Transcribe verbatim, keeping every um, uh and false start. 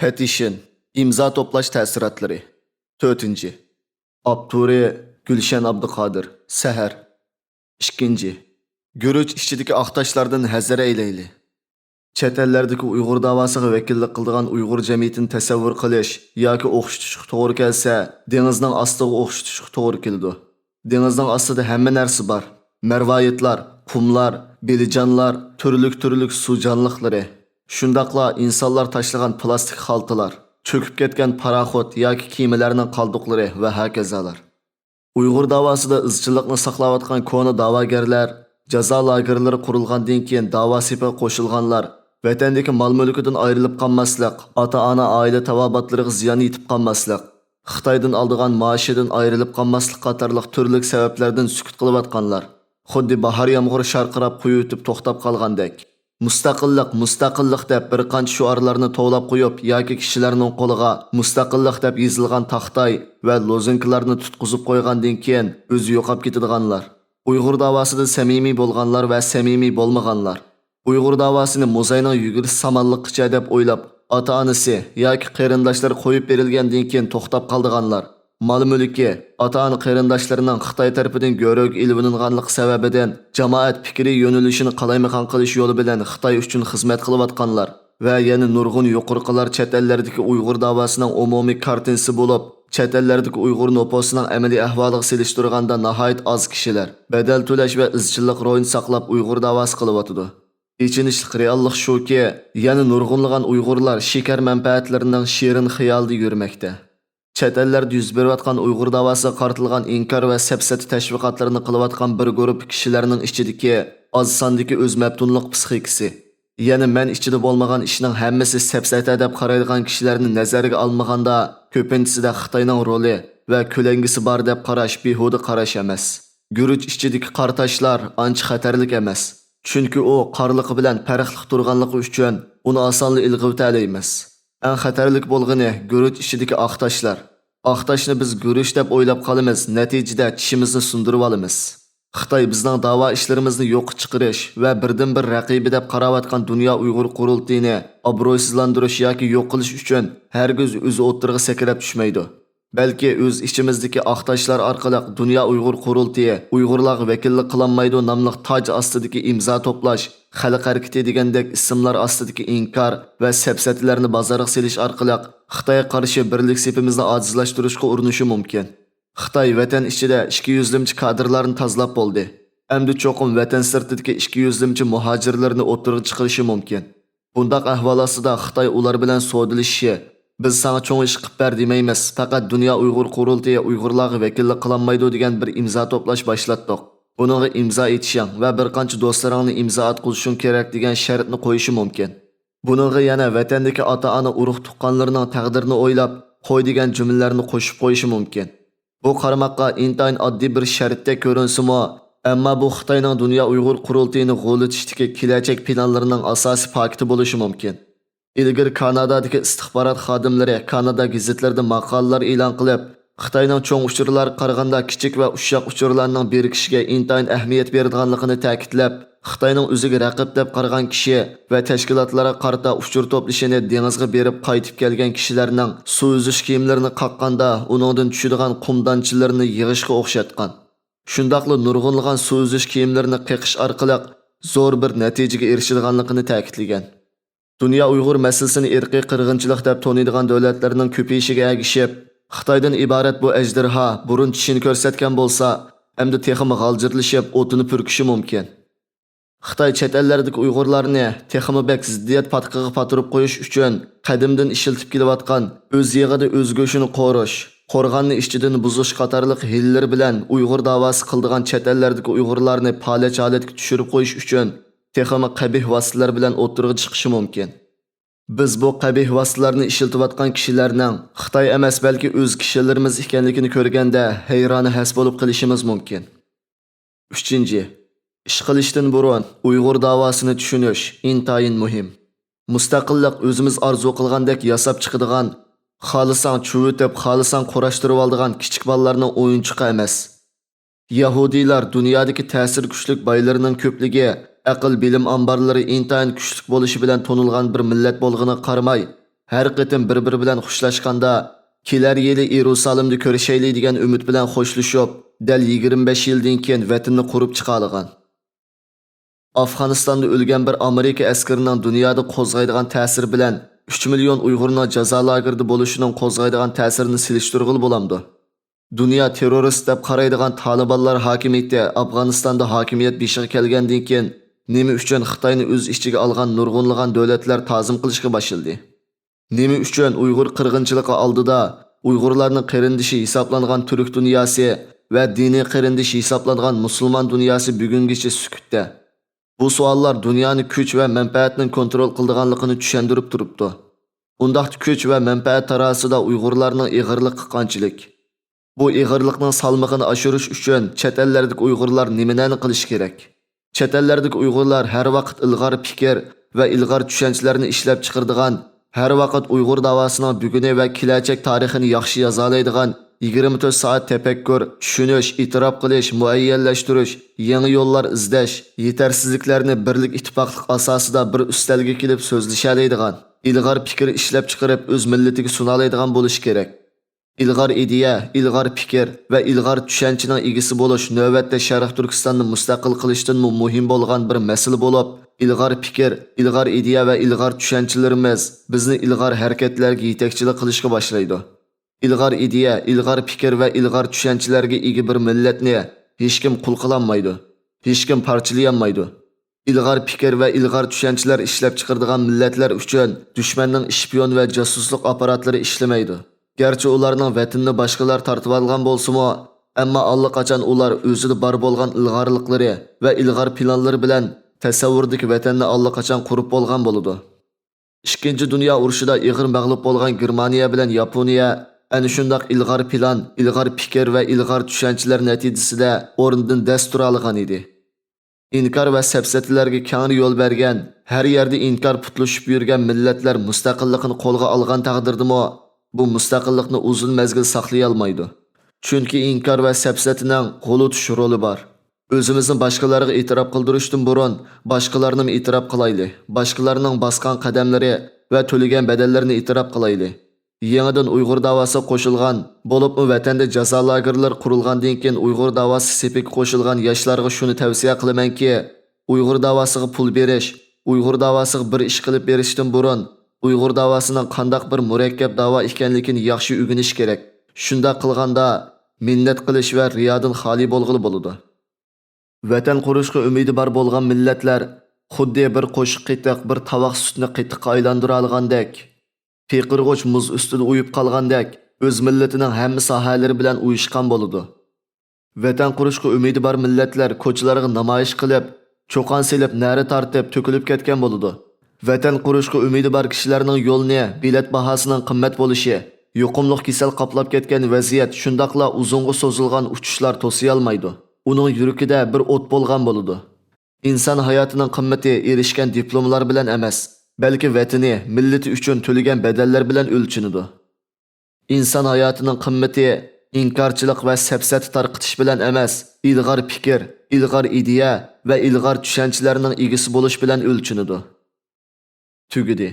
پېتىشن، ئىمزا توپلاش تەسىراتلىرى. تۆتىنچى. ئاپتورى: گۈلشەن ئابدۇقادىر، سەھەر. ئىككىنچى. گۈرۈچ ئىچىدىكى ئاق تاشلاردىن ھەزەر ئەيلەيلى. چەت ئەللەردىكى ئۇيغۇر داۋاسىغا ۋەكىللىك قىلىدىغان ئۇيغۇر جەمئىيىتىنى تەسەۋۋۇر قىلىش ياكى ئوخشىتىشقا توغرا كەلسە، دېڭىزنىڭ ئاستىغا ئوخشىتىشقا توغرا كېلىدۇ. دېڭىزنىڭ ئاستىدا ھەممە نەرسە بار. مەرۋايىتلار، قۇملار، بېلىجانلار، تۈرلۈك-تۈرلۈك سۇ جانلىقلىرى. شۇنداقلا ئىنسانلار تاشلىغان پىلاستىك خالتىلار، چۆكۈپ كەتكەن پاراخوت ياكى كېمىلەرنىڭ قالدۇقلىرى ۋە ھاكازالار. ئۇيغۇر داۋاسىدا ئىزچىللىقنى ساقلاۋاتقان كونا داۋاگەرلەر، جازا لاگېرلىرى قۇرۇلغاندىن كېيىن داۋا سېپىگە قوشۇلغانلار، ۋەتەندىكى مال-مۈلكىدىن ئايرىلىپ قالماسلىق، ئاتا-ئانا، ئائىلە تاۋابىئاتلىرىغا زىيان يېتىپ قالماسلىق، خىتايدىن ئالىدىغان مائاشىدىن ئايرىلىپ قالماسلىق قاتارلىق تۈرلۈك سەۋەبلەردىن سۈكۈت قىلىۋاتقانلار، خۇددى باھار يامغۇرى شارقىراپ قۇيۇۋېتىپ توختاپ قالغاندەك. مۇستەقىللىق، مۇستەقىللىق دەپ بىر قانچە شوئارلارنى توۋلاپ قويۇپ ياكى كىشىلەرنىڭ قولىغا مۇستەقىللىق دەپ يېزىلغان تاختاي ۋە لوزۇنكىلارنى تۇتقۇزۇپ قويغاندىن كېيىن ئۆزى يوقاپ كېتىدىغانلار. ئۇيغۇر داۋاسىدا سەمىمىي بولغانلار ۋە سەمىمىي بولمىغانلار. ئۇيغۇر داۋاسىنى موزاينىڭ يۈگۈرۈش سامانلىقىچە دەپ ئويلاپ، ئاتا-ئانىسى ياكى قېرىنداشلىرى قويۇپ بېرىلگەندىن كېيىن توختاپ قالىدىغانلار. مال-مۈلكى، ئاتا-ئانا قېرىنداشلىرىنىڭ خىتاي تەرىپىدىن گۆرۈگە ئېلىۋېلىنغانلىقى سەۋەبىدىن، جامائەت پىكرى يۆنىلىشىنى قالايمىقان قىلىش يولى بىلەن خىتاي ئۈچۈن خىزمەت قىلىۋاتقانلار ۋە يەنە نۇرغۇن يۇقىرىقىلار چەت ئەللەردىكى ئۇيغۇر داۋاسىنىڭ ئومۇمىي كارتىنىسى بولۇپ، چەت ئەللەردىكى ئۇيغۇر نوپۇسىنىڭ ئەمەلىي ئەھۋالىغا سېلىشتۇرغاندا ناھايىتى ئاز كىشىلەر بەدەل تۆلەش ۋە ئىزچىللىق روھىنى ساقلاپ ئۇيغۇر داۋاسى قىلىۋاتىدۇ. ئېچىنىشلىق رېئاللىق شۇكى، يەنە نۇرغۇنلىغان ئۇيغۇرلار شېكەر مەنپەئەتلىرىنىڭ شېرىن خىيالىدا يۈرمەكتە. چەت ئەللەردە يۈز بېرىۋاتقان ئۇيغۇر داۋاسىغا قارىتىلغان ئىنكار ۋە سەپسەتە تەشۋىقاتلىرىنى قىلىۋاتقان بىر گۇرۇپپا كىشىلەرنىڭ ئىچىدىكى ئاز ساندىكى ئۆز مەپتۇنلۇق پىسخىكىسى، يەنى مەن ئىچىدە بولمىغان ئىشنىڭ ھەممىسى سەپسەتە دەپ قارايدىغان كىشىلەرنى نەزەرگە ئالمىغاندا، كۆپىنچىسىدە خىتاينىڭ رولى ۋە كۆلەڭگىسى بار دەپ قاراش بىھۇدە قاراش ئەمەس. گۈرۈچ ئىچىدىكى قارا تاشلار ئانچە خەتەرلىك ئەمەس. چۈنكى ئۇ قارىلىقى بىلەن پەرقلىق تۇرغانلىقى ئۈچۈن ئۇنى ئاسانلا ئىلغىۋېتەلەيمىز. ئەڭ خەتەرلىك بولغىنى گۈرۈچ ئىچىدىكى ئاق تاشلار. ئاق تاشنى بىز گۈرۈچ دەپ ئويلاپ قالىمىز، نەتىجىدە چىشىمىزنى سۇندۇرۇۋالىمىز. خىتاي بىزنىڭ داۋا ئىشلىرىمىزنى يوققا چىقىرىش ۋە بىردىنبىر رەقىبى دەپ قاراۋاتقان دۇنيا ئۇيغۇر قۇرۇلتىيىنى ئابرويسىزلاندۇرۇش ياكى يوق قىلىش ئۈچۈن ھەرگىز ئۆزى ئوتتۇرىغا سەكرەپ چۈشمەيدۇ. بەلكى ئۆز ئىچىمىزدىكى ئاق تاشلار ئارقىلىق دۇنيا ئۇيغۇر قۇرۇلتىيى ئۇيغۇرلارغا ۋەكىللىك قىلالمايدۇ ناملىق تاج ئاستىدىكى ئىمزا توپلاش، خەلق ھەرىكىتى دېگەندەك ئىسىملار ئاستىدىكى ئىنكار ۋە سەپسەتىلەرنى بازارغا سېلىش ئارقىلىق خىتايغا قارشى بىرلىك سېپىمىزنى ئاجىزلاشتۇرۇشقا ئۇرۇنۇشى مۇمكىن. خىتاي ۋەتەن ئىچىدە ئىككى يۈزلىمىچە كادىرلارنى تازىلاپ بولدى. ئەمدى چوقۇم ۋەتەن سىرتىدىكى ئىككى يۈزلىمىچە مۇھاجىرلىرىنى ئوتتۇرىغا چىقىرىشى مۇمكىن. بۇنداق ئەھۋال ئاستىدا خىتاي ئۇلار بىلەن سودىلىشىشى، بىز ساڭا چوڭ ئىش قىلىپ بەر دېمەيمىز، پەقەت دۇنيا ئۇيغۇر قۇرۇلتىيى ئۇيغۇرلارغا ۋەكىللىك قىلالمايدۇ دېگەن بىر ئىمزا توپلاش باشلاتتۇق. بۇنىڭغا ئىمزا ئېتىشىڭ ۋە بىر قانچە دوستلىرىڭنى ئىمزا ئاتقۇزۇشۇڭ كېرەك دېگەن شەرتنى قويۇشى مۇمكىن. بۇنىڭغا يەنە ۋەتەندىكى ئاتا-ئانا ئۇرۇق-تۇغقانلىرىنىڭ تەقدىرىنى ئويلاپ، قوي دېگەن جۈملىلەرنى قوشۇپ قويۇشى مۇمكىن. بۇ قارىماققا ئىنتايىن ئاددىي بىر شەرتتەك كۆرۈنسىمۇ، ئەمما بۇ خىتاينىڭ دۇنيا ئۇيغۇر قۇرۇلتىيىنى غۇلىتىشتىكى كېلەچەك پىلانلىرىنىڭ ئاساسىي پاكىتى بولۇشى مۇمكىن. ئىلگىرى كانادادىكى ئىستىخبارات خادىملىرى كانادا گېزىتلىرىدا ماقالىلەر ئېلان قىلىپ، خىتاينىڭ چوڭ ئۇچۇرلارغا قارىغاندا كىچىك ۋە ئۇششاق ئۇچۇرلارنىڭ بىرىكىشىگە ئىنتايىن ئەھمىيەت بېرىدىغانلىقىنى تەكىتلەپ، خىتاينىڭ ئۆزىگە رەقىب دەپ قارىغان كىشى ۋە تەشكىلاتلارغا قارىتا ئۇچۇر توپلىشىنى دېڭىزغا بېرىپ قايتىپ كەلگەن كىشىلەرنىڭ سۇ ئۈزۈش كىيىملىرىنى قاققاندا ئۇنىڭدىن چۈشىدىغان قۇم دانچىلىرىنى يىغىشقا ئوخشاتقان. شۇنداقلا نۇرغۇنلىغان سۇ ئۈزۈش كىيىملىرىنى قېقىش ئارقىلىق زور بىر نەتىجىگە ئېرىشىدىغانلىقىنى تەكىتلىگەن. دۇنيا ئۇيغۇر مەسىلىسىنى ئىرقىي قىرغىنچىلىق دەپ تونۇيدىغان دۆلەتلەرنىڭ كۆپىيىشىگە ئەگىشىپ، خىتايدىن ئىبارەت بۇ ئەجدىھا بۇرۇن چىشىنى كۆرسەتكەن بولسا، ئەمدى تېخىمۇ غالجىرلىشىپ، ئوتىنى پۈركۈشى مۇمكىن. خىتاي چەت ئەللەردىكى ئۇيغۇرلارنى تېخىمۇ بەك زىددىيەت پاتقىقى پاتۇرۇپ قويۇش ئۈچۈن قەدىمدىن ئىشلىتىپ كېلىۋاتقان ئۆز يېغىدا ئۆز گۆشىنى قورۇش، قورغاننى ئىچىدىن بۇزۇش قاتارلىق ھىيلىلىرى بىلەن ئۇيغۇر داۋاسى قىلىدىغان چەت ئەللەردىكى ئۇيغۇرلارنى پالەچ ھالەتكە چۈشۈرۈپ قويۇش ئۈچۈن تېخىمۇ قەبىھ ۋاسىتىلەر بىلەن ئوتتۇرىغا چىقىشى مۇمكىن. بىز بۇ قەبىھ ۋاسىتىلەرنى ئىشلىتىۋاتقان كىشىلەرنىڭ خىتاي ئەمەس، بەلكى ئۆز كىشىلىرىمىز ئىكەنلىكىنى كۆرگەندە ھەيرانە ھەس بولۇپ قېلىشىمىز مۇمكىن. ئۈچىنچى، ئىش قىلىشتىن بۇرۇن ئۇيغۇر داۋاسىنى چۈشىنىش ئىنتايىن مۇھىم. مۇستەقىللىق ئۆزىمىز ئارزۇ قىلغاندەك ياساپ چىقىدىغان، خالىساڭ چۇۋۇتۇپ، خالىساڭ قۇراشتۇرۇۋالىدىغان كىچىك بالىلارنىڭ ئويۇنچۇقى ئەمەس. يەھۇدىيلار دۇنيادىكى تەسىرى كۈچلۈك بايلىرىنىڭ كۆپلۈكى، ئەقىل بىلىم ئامبارلىرى ئىنتايىن كۈچلۈك بولۇشى بىلەن تونۇلغان بىر مىللەت بولغىنىغا قارىماي، ھەر قېتىم بىر-بىرى بىلەن خوشلاشقاندا، كېلەر يىلى ئىيېرۇسالىمدا كۆرۈشەيلى دېگەن ئۈمىد بىلەن خوشلىشىپ، دەل يىگىرمە بەش يىلدىن كېيىن ۋەتىنىنى قۇرۇپ چىقالىغان. ئافغانىستاندا ئۆلگەن بىر ئامېرىكا ئەسكىرىنىڭ دۇنيادا قوزغايدىغان تەسىرى بىلەن ئۈچ مىليون ئۇيغۇرنىڭ جازا لاگېرىدا بولۇشىنىڭ قوزغايدىغان تەسىرىنى سېلىشتۇرغىلى بولامدۇ؟ دۇنيا تېررورىست دەپ قارايدىغان تالىبانلار ھاكىمىيىتى ئافغانىستاندا ھاكىمىيەت بېشىغا كەلگەندىن كېيىن، نېمە ئۈچۈن خىتاينى ئۆز ئىچىگە ئالغان نۇرغۇنلىغان دۆلەتلەر تازىم قىلىشقا باشلىدى؟ نېمە ئۈچۈن ئۇيغۇر قىرغىنچىلىقى ئالدىدا ئۇيغۇرلارنىڭ قېرىندىشى ھېسابلانغان تۈرك دۇنياسى ۋە دىنىي قېرىندىشى ھېسابلانغان مۇسۇلمان دۇنياسى بۈگۈنگىچە سۈكۈتتە؟ بۇ سوئاللار دۇنيانى كۈچ ۋە مەنپەئەتنىڭ كونترول قىلىدىغانلىقىنى چۈشەندۈرۈپ تۇرۇپتۇ. ئۇنداقتا كۈچ ۋە مەنپەئەت تارازىسىدا ئۇيغۇرلارنىڭ ئېغىرلىقى قانچىلىك؟ بۇ ئېغىرلىقنىڭ سالمىقىنى ئاشۇرۇش ئۈچۈن چەت ئەللەردىكى ئۇيغۇرلار نېمىلەرنى قىلىشى كېرەك؟ چەت ئەللەردىكى ئۇيغۇرلار ھەر ۋاقىت ئىلغار پىكىر ۋە ئىلغار چۈشەنچىلەرنى ئىشلەپچىقىرىدىغان، ھەر ۋاقىت ئۇيغۇر داۋاسىنىڭ بۈگۈنى ۋە كېلەچەك تارىخىنى ياخشى يازالايدىغان، يىگىرمە تۆت سائەت تەپەككۇر، چۈشىنىش، ئېتىراپ قىلىش، مۇئەييەنلەشتۈرۈش، يېڭى يوللار ئىزدەش، يېتەرسىزلىكلەرنى بىرلىك ئىتتىپاقلىق ئاساسىدا بىر ئۈستەلگە كېلىپ سۆزلىشەلەيدىغان، ئىلغار پىكىر ئىشلەپچىقىرىپ ئۆز مىللىتىگە سۇنالايدىغان بولۇشى كېرەك. ئىلغار ئىدىيە، ئىلغار پىكىر ۋە ئىلغار چۈشەنچىنىڭ ئىگىسى بولۇش نۆۋەتتە شەرقىي تۈركىستاننى مۇستەقىل قىلىشتىنمۇ مۇھىم بولغان بىر مەسىلە بولۇپ، ئىلغار پىكىر، ئىلغار ئىدىيە ۋە ئىلغار چۈشەنچىلىرىمىز بىزنى ئىلغار ھەرىكەتلەرگە يېتەكچىلىك قىلىشقا باشلايدۇ. ئىلغار ئىدىيە، ئىلغار پىكىر ۋە ئىلغار چۈشەنچىلەرگە ئىگە بىر مىللەتنى ھېچكىم قۇل قىلالمايدۇ، ھېچكىم پارچىلىيالمايدۇ. ئىلغار پىكىر ۋە ئىلغار چۈشەنچىلەر ئىشلەپچىقىرىدىغان مىللەتلەر ئۈچۈن دۈشمەننىڭ ئىشپىيون ۋە جاسۇسلۇق ئاپپاراتلىرى ئىشلىمەيدۇ. گەرچە ئۇلارنىڭ ۋەتىنىنى باشقىلار تارتىۋالغان بولسىمۇ، ئەمما ئاللىقاچان ئۇلار ئۆزىدە بار بولغان ئىلغارلىقلىرى ۋە ئىلغار پىلانلىرى بىلەن تەسەۋۋۇردىكى ۋەتەننى ئاللىقاچان قۇرۇپ بولغان بولىدۇ. ئىككىنچى دۇنيا ئۇرۇشىدا ئېغىر مەغلۇپ بولغان گېرمانىيە بىلەن ياپونىيە ئەنە شۇنداق ئىلغار پىلان، ئىلغار پىكىر ۋە ئىلغار چۈشەنچىلەر نەتىجىسىدە ئورنىدىن دەس تۇرالىغان ئىدى. ئىنكار ۋە سەپسەتىلەرگە كەڭرى يول بەرگەن، ھەر يەردە ئىنكار پۇتلىشىپ يۈرگەن مىللەتلەر مۇستەقىللىقىنى قولغا ئالغان تەقدىردىمۇ، بۇ مۇستەقىللىقنى ئۇزۇن مەزگىل ساقلىيالمايدۇ. چۈنكى ئىنكار ۋە سەپسەتىنىڭ غۇلىتىش رولى بار. ئۆزىمىزنى باشقىلارغا ئېتىراپ قىلدۇرۇشتىن بۇرۇن، باشقىلارنىمۇ ئېتىراپ قىلايلى. باشقىلارنىڭ باسقان قەدەملىرى ۋە تۆلىگەن بەدەللىرىنى ئېتىراپ قىلايلى. يېڭىدىن ئۇيغۇر داۋاسىغا قوشۇلغان، بولۇپمۇ ۋەتەندە جازا لاگېرلىرى قۇرۇلغاندىن كېيىن ئۇيغۇر داۋاسى سېپىگە قوشۇلغان ياشلارغا شۇنى تەۋسىيە قىلىمەنكى، ئۇيغۇر داۋاسىغا پۇل بېرىش، ئۇيغۇر داۋاسىغا بىر ئىش قىلىپ بېرىشتىن بۇرۇن، ئۇيغۇر داۋاسىنىڭ قانداق بىر مۇرەككەپ داۋا ئىكەنلىكىنى ياخشى ئۆگىنىش كېرەك. شۇنداق قىلغاندا، مىننەت قىلىش ۋە رىيادىن خالىي بولغىلى بولىدۇ. ۋەتەن قۇرۇشقا ئۈمىدى بار بولغان مىللەتلەر خۇددى بىر قوشۇق قېتىق بىر تاۋاق سۈتنى قېتىققا ئايلاندۇرالايدىغاندەك، پىقىرغۇچ مۇز ئۈستىدە ئۇيۇپ قالغاندەك، ئۆز مىللىتىنىڭ ھەممە ساھەلىرى بىلەن ئۇيۇشقان بولىدۇ. ۋەتەن قۇرۇشقا ئۈمىدى بار مىللەتلەر كوچىلارغا نامايىش قىلىپ، چۇقان سېلىپ، نەرە تارتىپ، تۆكۈلۈپ كەتكەن بولىدۇ. ۋەتەن قۇرۇشقا ئۈمىدى بار كىشىلەرنىڭ يولىنى بېلەت باھاسىنىڭ قىممەت بولۇشى، يۇقۇملۇق كېسەل قاپلاپ كەتكەن ۋەزىيەت، شۇنداقلا ئۇزۇنغا سوزۇلغان ئۇچۇشلار توسىيالمايدۇ. ئۇنىڭ يۈرىكىدە بىر ئوت بولغان بولىدۇ. ئىنسان ھاياتىنىڭ قىممىتى ئېرىشكەن دىپلوملار بىلەن ئەمەس، بەلكى ۋەتىنى، مىللىتى ئۈچۈن تۆلىگەن بەدەللەر بىلەن ئۆلچىنىدۇ. ئىنسان ھاياتىنىڭ قىممىتى ئىنكارچىلىق ۋە سەپسەتە تارقىتىش بىلەن ئەمەس، ئىلغار پىكىر، ئىلغار ئىدىيە ۋە ئىلغار چۈشەنچىلەرنىڭ ئىگىسى بولۇش بىلەن ئۆلچىنىدۇ. تۈگىدى.